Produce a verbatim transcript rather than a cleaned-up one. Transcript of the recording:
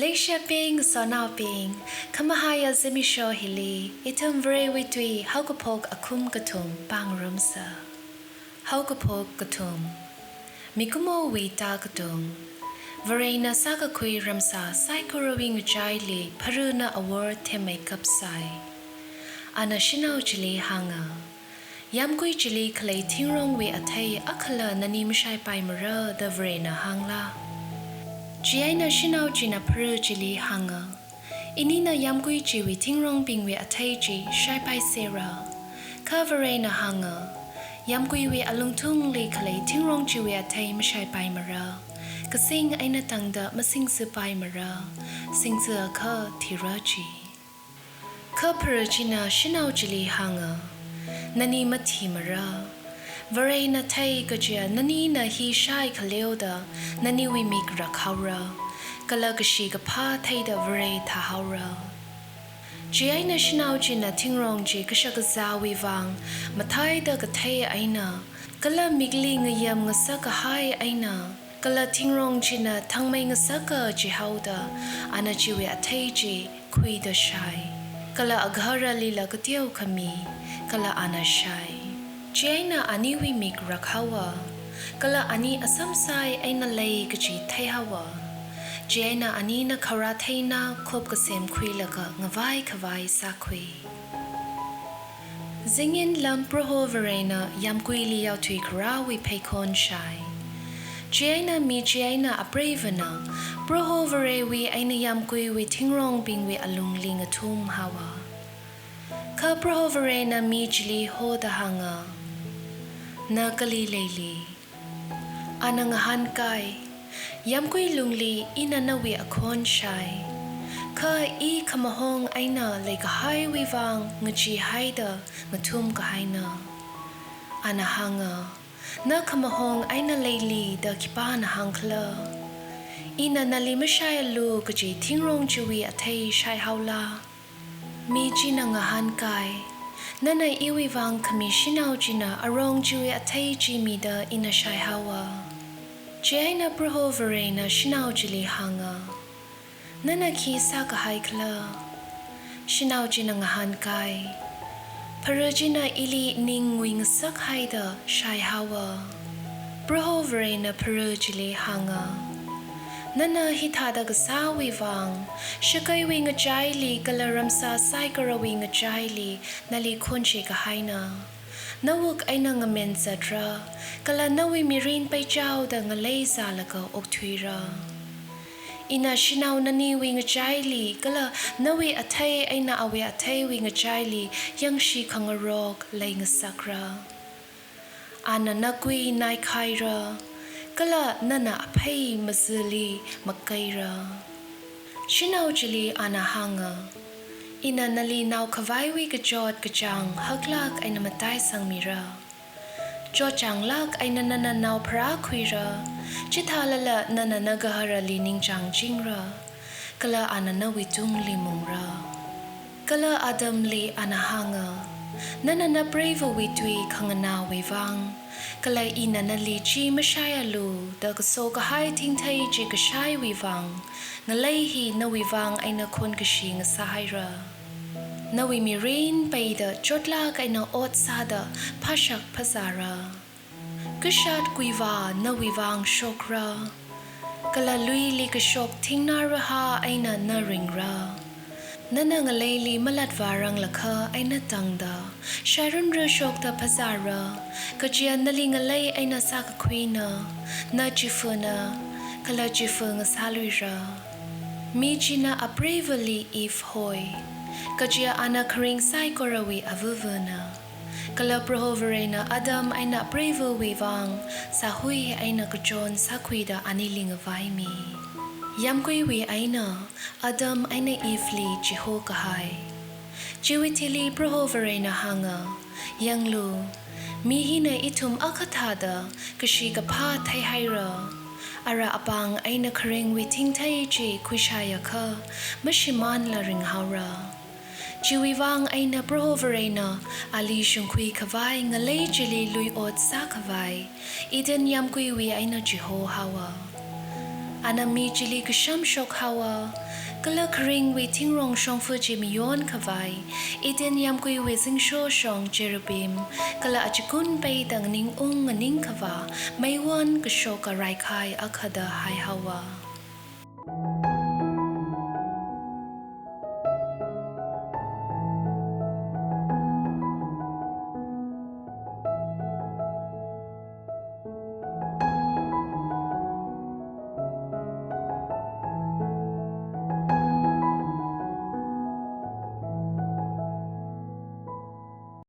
Leishiyabing, sonaobing, khamahaiya zimiksho hili, ithum Varewui tui haokaphok akhum kathum pāngarumsa. Haokaphok kathum. Mikumowui tā katung. Varena sākakhui ramsā saikorawui ngachaili pharana awor themmeikap sai. Ana shanao chili hānga, yāmgui chili khalei thingrongwui athei akhala nani mashaipaimara da Varena hāngla? Chieina shanao china phara chili hānga, inina yāmgui chiwui thingrongbingwui athei chi shaipaisera. Kha Varena hānga, yāmguiwui alungthungli khalei thingrong chiwui athei mashaipaimara. Kasing eina tangda masingsipaimara. Singsiakha thira ji. Kha phara china shanao chili hānga, nani mathimara. Varena thei kajiya nanina hi shai khaleoda naniwui mik rakhaora, kala kashi kaphā theida Vare thāhaora. Chieina shanao china thingrong chi kashakazāwui vang mathaida kathei eina, kala mikli ngayam ngasak kahai eina, kala thingrong china thangmei ngasaka jihaoda, ana chiwui athei chi khuida shai. Kala agaharalila kateokhami, kala ana shai. Chieina aniwui mik rakhaowa, kala ani asamsai eina lei kaji theihaowa. Chieina anina khaorā theina khop kasem khuilaga ngavai khavai sākhui. Zingin lam Proho Varena yāmguili yaothui kharāwui pheikhon shai. Chieina mi chieina apreivana Proho Varewui eina yāmguiwui thingrongbingwui alungli ngathumhaowa. Kha Proho Varena mi chili hoda hānga, na kali leili? Ana ngahānkai, yāmgui lungli ina nawui akhon shai, kha i khamahong eina leikahaiwui vang ngacheehaida ngathum kahaina. Ana hānga, na khamahong eina leili da khipāna hāngkhala? Ina nali mashaialu kaji thingrong chiwui athei shaihaola? Mi china ngahānkai, nana iwui vang khami shanao china arong chiwui athei chi mida ina shaihaowa. Chieina Proho Varena shanao chili hānga, nana khi sākahai khala? Shanao china ngahānkai, phara china ili ning nguingasakhaida shaihaowa. Proho Varena phara chili hānga, nana hithāda kasāwui vang, shakeiwui ngachaili kala ramsā saikorawui ngachaili nali khonshi kahaina. Nawuk eina ngamen zatra, kala nawui mirin peichaoda ngalei zālaga okthuira. Ina shanao naniwui ngachaili, kala nawui athei eina awui atheiwui ngachaili yangshi khangarok leingasakra. Ana na kui naikhaira, kala nana aphei mazili makeira. Shanao chili ana hānga, ina nali nao khavaiwui kachot kachāng haklāk eina mataisangmira. Chotchānglāk eina nana nao pharākhuira, chithālala nana nagaharali ningchāngchingra, kala ana nawuitungli mungra. Kala atamli ana hānga, nana napreivawui tui khanganāwui vang, kala ina nali chi mashaialu da kaso kahai thingthei chi kashaiwui vang, ngalei hi nawui vang eina khonkashi ngasāhaira. Nawui mirin peida chotlāk eina ot sāda phashak phazāra. Kashat kuivā nawui vang shokra, kala luili kashok thingnaraha eina na ringra. Nana ngaleili malatvāranglakha eina tangda, shairunra shokta phazāra, kajiya nali ngalei eina sākakhuina, na chifana, kala chifa ngasāluira. Mi china apreivali Eve hoi, kajiya ana kharing saikorawui avavana. Kala Proho Varena Adam eina apreivawui vang sāhui eina kachon sākhuida anili ngavaimi. Yāmguiwui eina Adam eina Eve li chihokahai. Chiwui thili Proho Varena hānga, yanglu, mi hina ithum akha thāda kashi kaphā theihaira. Ara apāng eina kharingwui thingthei chi khuishaiakha, mashimānla ringhaora. Chiwui vang eina Proho Varena ali shungkhui khavai ngalei chili lui ot sākhavai, Eden yāmguiwui eina chihohaowa. Ana mi chili kashamshok haowa, kala kharingwui thingrong shongfa chi mayon khavai, Eden yāmguiwui zingsho shong cherubim, kala achikun peida nganing ung nganing khavā, meiwon kashoka raikhai akha da haihaowa.